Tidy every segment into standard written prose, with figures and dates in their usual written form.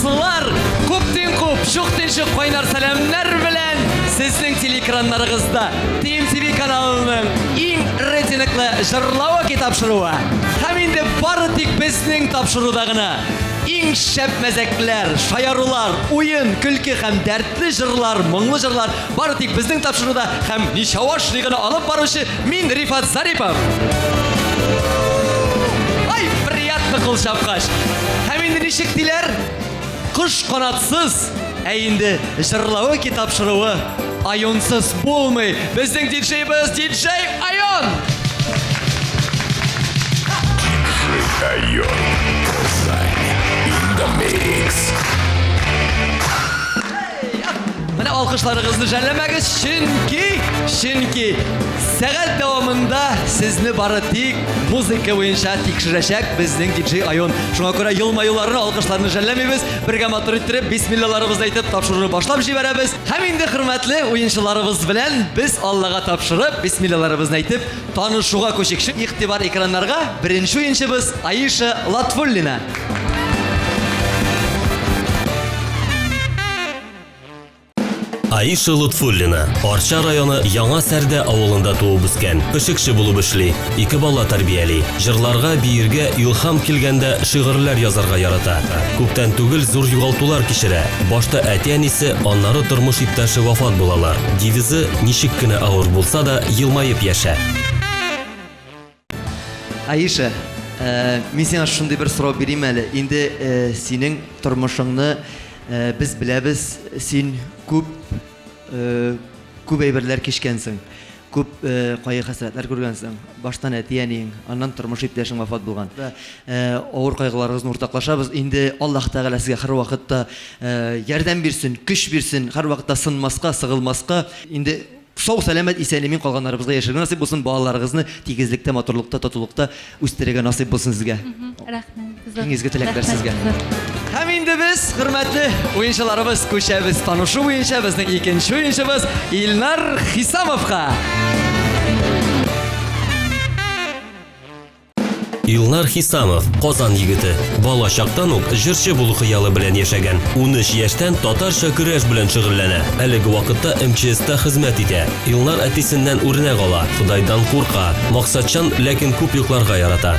дуслар! Күптин күп, чуктин чук кайнар сәламнәр белән сезнең телеэкраннарыгызда TMTV каналының иң рейтинглы җырлавы тапшыруы. Һәм инде бары тик безнең тапшыруда гына иң шәп мәзәкләр, шаярулар, уен, көлке һәм дәртле җырлар, моңлы җырлар бары тик безнең тапшыруда һәм ничавашный гына алып баручы мин Рифат Зарипов. Ай, приятно кул чапкач. Һәм инде ничек диләр? Кош канатсыз, ә инде җырлавы ки тапшыруы Айонсыз булмый. Безнең диджейбыз диджей Айон! Диджей Айон. Казань. In the mix. Менә алкышларыгызны жәлләмәгез, чөнки, чөнки сәгать дәвамында сезне бары тик музыка буенча тикшерәчәк безнең диджей Айон. Шуңа күрә елмаюларны, алкышларны жәлләмибез. Бергә матур иттереп, бисмиллаларыбызны әйтеп, тапшыруны башлап җибәрәбез. Һәм инде хөрмәтле уенчыларыбыз белән без Аллага тапшырып, бисмиллаларыбызны әйтеп, танышуга күчик. Игътибар экраннарга, беренче уенчыбыз Аиша Латфуллина. Аиша Лутфуллина, Арча районы Яңа Сәрдә авылында туып үскән, пешекче булып эшли, ике бала тәрбияли. Җырларга, биергә илһам килгәндә шигырьләр язарга ярата. Күптән түгел зур югалтулар кичерә. Башта әти-әнисе, аннары тормыш иптәше вафат булалар. Девизы, ничек кенә авыр булса да, елмаеп яшә. Аиша, э, мин сиңа шундый бер сорау бирим әле. Инде э, синең тормышыңны э, без беләбез, син күп күп әйберләр кичкәнсең, күп кайгы-хәсрәтләр күргәнсең. Баштан әти-әниең, аннан тормыш иптәшең вафат булган. Авыр кайгыларыгызны уртаклашабыз. Инде Аллаһ Тәгалә сезгә һәрвакытта ярдәм бирсен, көч бирсен, һәрвакытта сынмаска, сыгылмаска. Инде Сау, сәламәт, исән имин калганнарыбызга яшәргә насыйп булсын, балаларыгызны тигезлектә, матурлыкта, татулыкта үстерергә насыйп булсын сезгә. Рәхмәт. Иң изге теләкләр сезгә. Һәм инде без, хөрмәтле уенчыларыбыз, күчәбез танышу буенча безнең икенче уенчыбыз Илнар Хисамовка. Илнар Хисамов, Казан егете. Бала чактан ук җырчы булу хыялы белән яшәгән. 13 яшьтән татарча көрәш белән шөгыльләнә. Әлеге вакытта МЧСта хезмәт итә. Илнар әтисеннән үрнәк ала, Ходайдан курка, максатчан, ләкин күп йокларга ярата.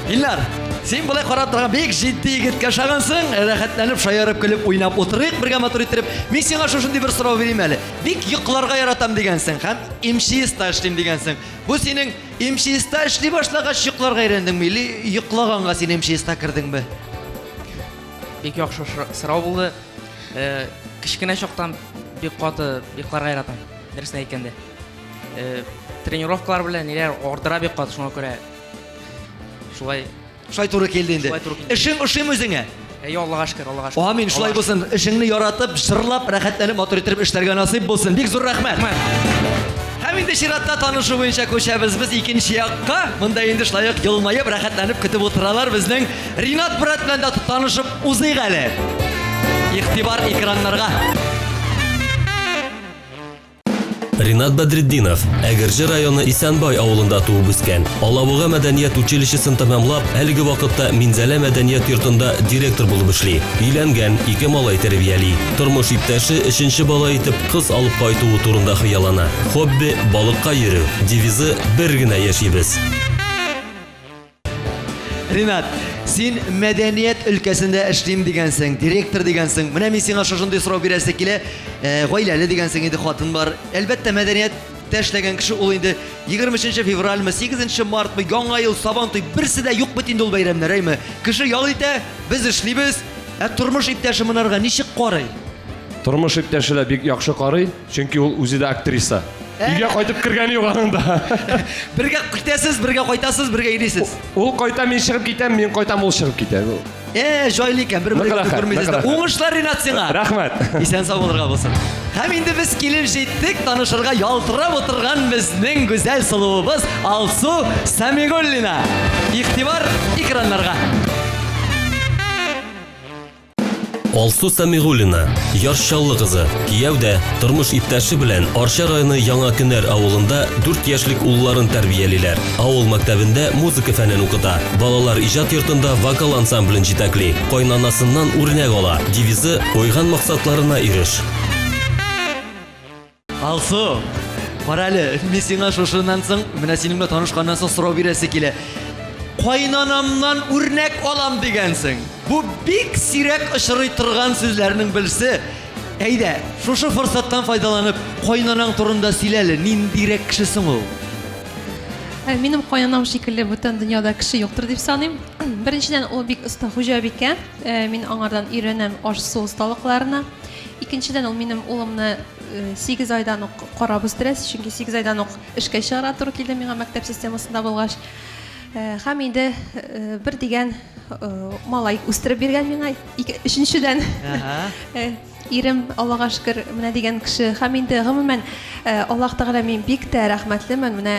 Илнар, син болай карап торган бик җитди егеткә ошагансың. Рәхәтләнеп, шаярып, көлеп, уйнап утырыйк бергә матур иттереп. Мин сиңа шушындый бер сорау бирим әле. Бик йокларга яратам дигәнсең һәм МЧСта эшлим дигәнсең. Бу синең МЧСта эшли башлагач йокларга өйрәндеңме или йоклаганга син МЧСка кердеңме? Бик яхшы сорау булды. Э, кечкенә чактан бик каты йокларга яратам, дөресен әйткәндә. Э, тренировкалар белән ниләр ардыра бик каты, шуңа күрә шулай Шулай туры килде инде. Шулай туры килде. Эшең ошыймы үзеңә? Әйе, Аллага шөкер, Аллага шөкер. Амин, шулай булсын. Эшеңне яратып, җырлап, рәхәтләнеп, матур итеп эшләргә насыйп булсын. Бик зур рәхмәт. Һәм инде чиратта танышу буенча күчәбез без икенче якка. Монда инде шулай ук елмаеп, рәхәтләнеп көтеп утыралар безнең Ринат брат белән дә танышып узыйк әле. Игътибар экраннарга. Ринат Бәдретдинов, Әгерҗе районы Исәнбай авылында туып үскән. Алабуга мәдәният училищесын тәмамлап, әлеге вакытта Минзәлә мәдәният йортында директор булып эшли. Өйләнгән, ике малай тәрбияли. Тормыш иптәше өченче бала итеп кыз алып кайтуы турында хыяллана. Хобби, балыкка йөрү. Девизы, бер генә яшибез. Ринат, син мәдәният өлкәсендә эшлим дигәнсең, директор дигәнсең. Менә мин сиңа шушындый сорау бирәсе килә. Э, гаиләле дигәнсең инде, хатын бар. Әлбәттә, мәдәнияттә эшләгән кеше ул инде 23 февральме, 8 мартмы, Яңа ел, Сабантуй, берсе дә юк бит инде ул бәйрәмнәр, әйме? Кеше ял итә, без эшлибез. Ә тормыш иптәше монарга ничек карый? Тормыш иптәше дә бик яхшы карый, чөнки ул үзе дә актриса. Өйгә кайтып кергәне юк аның да. Бергә китәсез, бергә кайтасыз, бергә йөрисез. Ул кайта, мин чыгып китәм, мин кайтам, ул чыгып китә. Э, җайлы икән, бер-берегезне күрмисез дә. Уңышлар, Ринат, сиңа. Рәхмәт. Исән сау булырга булсын. Һәм инде без килеп җиттек танышырга ялтырап утырган безнең гүзәл сылуыбыз Алсу Сәмигуллина. Игътибар экраннарга. Алсу Сәмигуллина, Яр Чаллы кызы, кияүдә, тормыш иптәше белән Арча районы Яңа Кенәр авылында 4 яшьлек улларын тәрбиялиләр. Авыл мәктәбендә музыка фәнен укыта, балалар иҗат йортында вокал ансамблен җитәкли, кайнанасыннан үрнәк ала, девизы, куйган максатларына иреш. Алсу, кара әле, мин сиңа шушыннан соң, менә синең белән танышканнан соң сорау бирәсе килә. Кайнанамнан үрнәк алам дигәнсең. Бу бик сирәк очрый торган сүзләрнең берсе. Әйдә, шушы форсаттан файдаланып, кайнанаң турында сөйлә әле, ниндирәк кеше соң ул? Ә, Минем кайнанам шикелле бүтән дөньяда кеше юктыр дип саныйм. Беренчедән, ул бик оста хуҗабикә. Ә, Мин аңардан өйрәнәм аш-су осталыкларына. Икенчедән, ул минем улымны 8 айдан ук карап үстерә, чөнки 8 айдан ук эшкә чыгарга туры килде миңа мәктәп системасында булгач. Һәм инде бер дигән малай үстереп биргән миңа. Өченчедән, ирем, Аллага шөкер, менә дигән кеше. Һәм инде гомумән, Аллаһ Тәгалә мин бик тә рәхмәтлемен, менә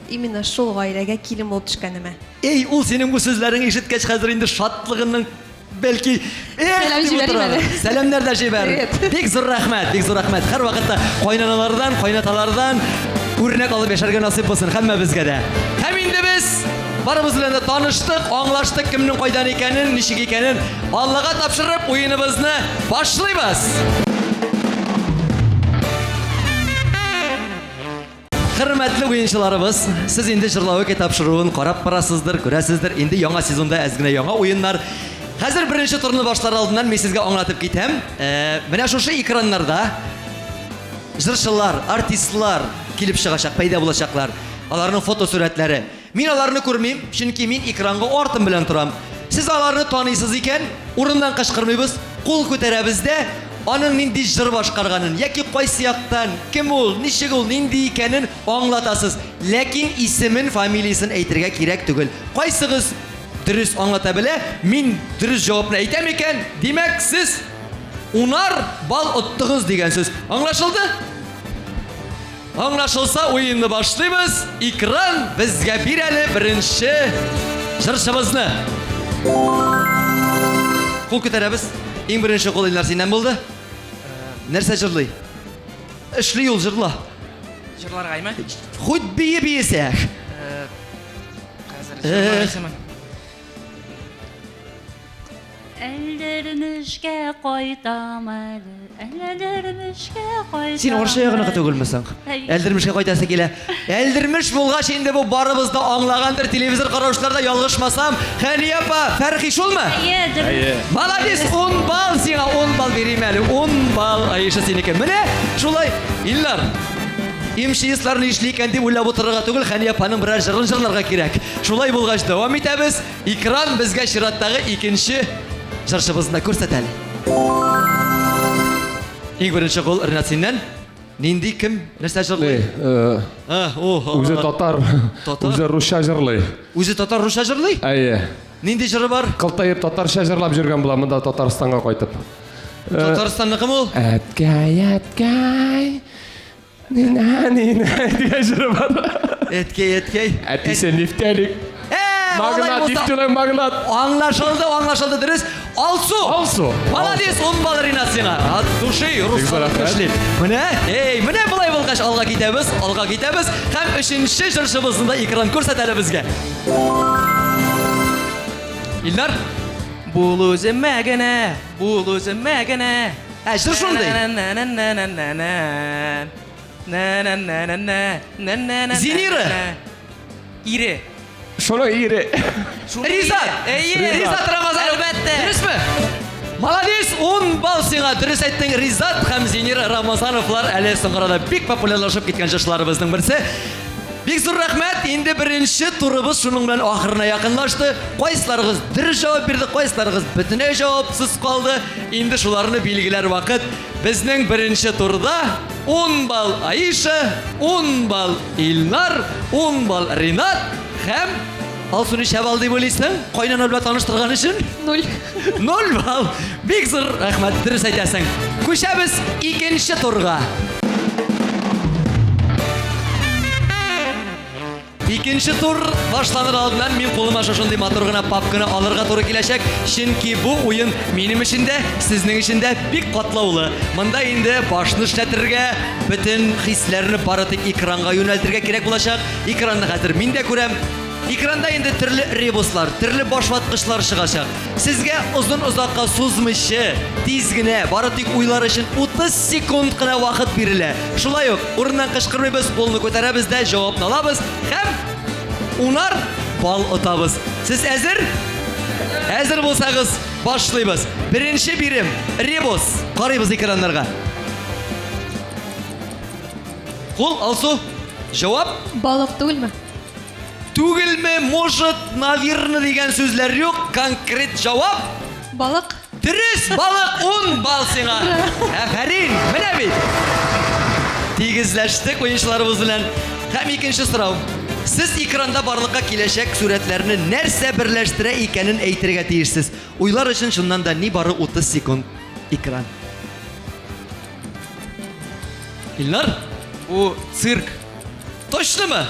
именно шул гаиләгә килен булып төшкәнемә. Эй, ул синең бу сүзләреңне ишеткәч, хәзер инде шатлыгының Бәлки, эх, Сәлам дип җибәрим утыра. әле. Сәламнәр дә җибәр. Привет. Бик зур рәхмәт, бик зур рәхмәт. Һәрвакытта кайнаналардан, кайнаталардан үрнәк алып яшәргә насыйп булсын һәммәбезгә дә. Һәм инде без барыбыз белән дә таныштык, аңлаштык кемнең кайдан икәнен, ничек икәнен. Аллага тапшырып уеныбызны башлыйбыз. Хөрмәтле уенчыларыбыз, сез инде Җырлавыки тапшыруын карап барасыздыр, күрәсездер. Инде яңа сезонда әз генә яңа уеннар. Хәзер беренче турны башлар алдыннан мин сезгә аңлатып китәм. Э, менә шушы экраннарда җырчылар, артистлар килеп чыгачак, пәйда булачаклар. Аларның фотосурәтләре. Мин аларны күрмим, чөнки мин экранга артым белән торам. Сез аларны таныйсыз икән, урыннан кычкырмыйбыз, кул күтәрәбез дә, аның нинди җыр башкарганын яки кайсы яктан, кем ул, ничек ул, нинди икәнен аңлатасыз. Ләкин исемен, фамилиясен әйтергә кирәк түгел. Кайсыгыз дөрес аңлата белә, мин дөрес җавапны әйтәм икән, димәк, сез унар балл оттыгыз дигән сүз. Аңлашылды? Аңлашылса, уенны башлыйбыз. Экран безгә бир әле беренче җырчыбызны. Кул күтәрәбез. Иң беренче кул Илнар синнән булды. Нәрсә җырлый? Эшли ул җырла. Җырларга әйме? Хоть бие биесә. Хәзер җырлар исеме. Әлдермешкә кайтам әле, Әлдермешкә кайтам. Син Арча ягыныкы түгелме соң? Әлдермешкә кайтасы килә. Әлдермеш булгач инде бу барыбыз да аңлагандыр, телевизор караучылар да ялгышмасам, Хәния апа, Фәрхи шулмы? Әйе, Әйе. Молодец, 10 балл сиңа, 10 балл бирим әле, 10 балл Аиша синеке. Менә шулай, Илнар. Имчиислар нишли икән дип уйлап утырырга түгел, Хәния апаның берәр җырын җырларга кирәк. Шулай булгач, дәвам итәбез. Экран безгә чираттагы икенче җырчыбызны да күрсәт әле. Иң беренче кул Ренат синнән. Нинди кем нәрсә җырлый? Э, А, о, Үзе татар, Татар? үзе русча җырлый. Үзе татар русча җырлый? Әйе. Нинди җыры бар? Кылтаеп татарча җырлап йөргән була монда Татарстанга кайтып. Татарстанныкымы ул? Әткәй, әткәй. Нина, нина дигән җыры бар. Әткәй, әткәй. Әтисе нефтяник. Э, алай Магнат, булса- нефтяной магнат. Аңлашылды, аңлашылды, дөрес. Алсу! Алсу. Молодец, ун балл Ринат сиңа. От души, руслар рәхмәт. эшли. Менә, эй, менә болай булгач алга китәбез, алга китәбез һәм өченче җырчыбызны да экран күрсәт әле безгә. Илнар, Бул үземә генә, бул үземә генә. Ә, җыр шундый. Зинира. Ире. Шуның ире. Шуның Ризат! ире. Әйе. Ризат Рамазанов. Әлбәттә. Дөресме? Молодец, 10 балл сиңа. Дөрес әйттең, Ризат һәм Зинира Рамазановлар әле соңгы арада бик популярлашып киткән җырчыларыбызның берсе. Бик зур рәхмәт. Инде беренче турыбыз шуның белән ахырына якынлашты. Кайсыларыгыз дөрес җавап бирде, кайсыларыгыз бөтенләй җавапсыз калды. Инде шуларны билгеләр вакыт. Безнең беренче турда 10 балл Аиша, 10 балл Илнар, 10 балл Ринат һәм Алсу ничә балл дип уйлыйсың? Кайнана белән таныштырган өчен? Нуль. Ноль балл. Бик зур рәхмәт, дөрес әйтәсең. Күчәбез икенче турга. Икенче тур башланыр алдыннан мин кулыма шушындый матур гына папканы алырга туры киләчәк, чөнки бу уен минем өчен дә, сезнең өчен дә бик катлаулы. Монда инде башны эшләтергә, бөтен хисләрне бары тик экранга юнәлтергә кирәк булачак. Экранны хәзер мин дә күрәм. Экранда инде төрле ребуслар, төрле башваткычлар чыгачак. Сезгә озын-озакка сузмыйчы, тиз генә, бары тик уйлар өчен 30 секунд кына вакыт бирелә. Шулай ук урыннан кычкырмыйбыз, кулны күтәрәбез дә җавапны алабыз һәм унар балл отабыз. Сез әзер? Әзер булсагыз, башлыйбыз. Беренче бирем, ребус. Карыйбыз экраннарга. Кул, Алсу, җавап? Балык түгелме? Түгелме, может, наверно дигән сүзләр юк, конкрет җавап. Балык. Дөрес, балык, 10 балл сиңа. Афәрин, менә бит. Тигезләштек уенчыларыбыз белән. Һәм икенче сорау. Сез экранда барлыкка киләчәк сурәтләрне нәрсә берләштерә икәнен әйтергә тиешсез. Уйлар өчен чыннан да нибары 30 секунд. Экран. Илнар? Бу цирк. Точномы?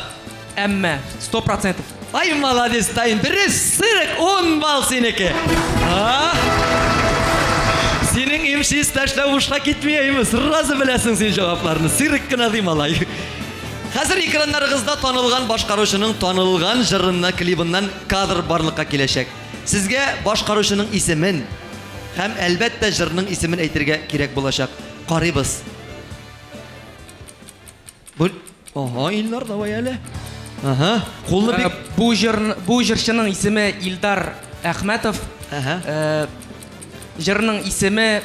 Әмма, 100%. Ай, молодец, Тайн, дөрес, цирк, 10 балл синеке. А? Синең имшис ташлау бушка китми, әйме, сразу беләсең син җавапларны. Цирк кына ди малай. Хәзер экраннарыгызда танылган башкаручының танылган җырыннан, клибыннан кадр барлыкка киләчәк. Сезгә башкаручының исемен һәм, әлбәттә, җырның исемен әйтергә кирәк булачак. Карыйбыз. Бу Ага, Илнар, давай әле. Ага, кулны бик Бу җыр бу җырчының исеме Илдар Әхмәтов. Ага. Э, Җырның исеме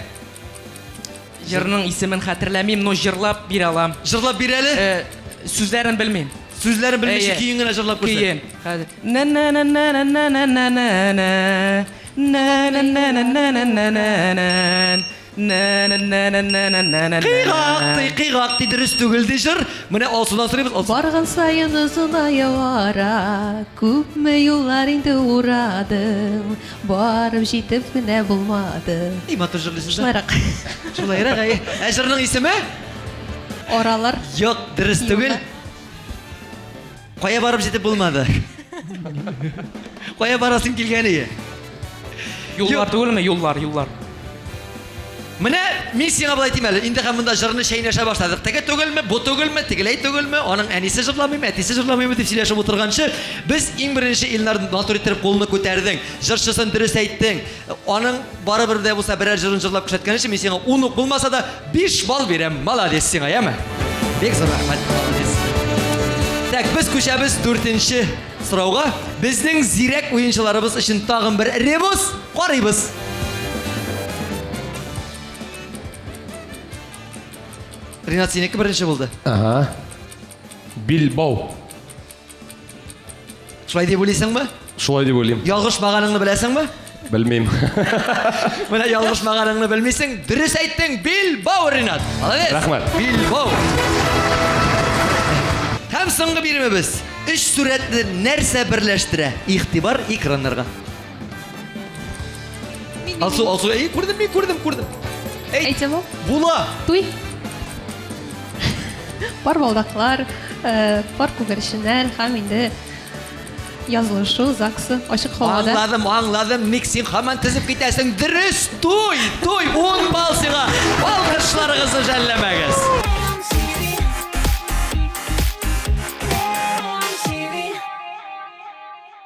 җырның исемен хәтерләмим, но җырлап бирә алам. Җырлап бир әле. Э, Сүзләрен белмим. Сүзләрен белмичә Әйе. көен генә җырлап күрсәт. Көен. Хәзер. На-на-на-на-на-на-на-на-на. На-на-на-на-на-на-на-на. На-на-на-на-на-на-на. Кыйгак ди, кыйгак ди, дөрес түгел ди җыр. Менә Алсудан сорыйбыз. Алсу. Барган саен озыная ара, күпме юллар инде урадым, барып җитеп кенә булмады. И матур җырлыйсың. да. Шулайрак. Шулайрак, әйе. Ә җырның исеме? Аралар. Юк, дөрес түгел. Юллар. Кая барып җитеп булмады? Кая барасың килгән ие? Юллар түгелме? Юллар, юллар. Менә мин сиңа болай әйтим әле. Инде һәм монда җырны чәйнәшә башладык. Теге түгелме, бу түгелме, тегеләй түгелме, аның әнисе җырламыймы, әтисе җырламыймы дип сөйләшеп утырганчы, без иң беренче Илнар матур иттереп кулны күтәрдең. Җырчысын дөрес әйттең. Аның барыбер дә булса берәр җырын җырлап күрсәткән өчен мин сиңа 10 ук булмаса да 5 балл бирәм. Молодец сиңа, яме? Бик зур рәхмәт, молодец. Так, без күчәбез дүртенче сорауга. Безнең зирәк уенчыларыбыз өчен тагын бер ребус карыйбыз. Ринат, синеке беренче булды. Ага. Билбау. Шулай дип уйлыйсыңмы? Шулай дип уйлыйм. Ялгышмаганыңны беләсеңме? Белмим. Менә ялгышмаганыңны белмисең. Дөрес әйттең. Билбау, Ринат. Молодец. Рәхмәт. Билбау. Һәм соңгы биремебез. Өч сурәтне нәрсә берләштерә? Игътибар экраннарга. Алсу, Алсу, әй, күрдем, мин күрдем, күрдем. Әйт. Әйтәм ул. Була. Туй. Пар балдаклар, э, пар күгәрченнәр һәм инде язылышу ЗАГСы ачык һавада. Аңладым, аңладым. Ник син һаман тезеп китәсең? Дөрес, туй, туй, 10 балл сиңа. Алкышларыгызны жәлләмәгез.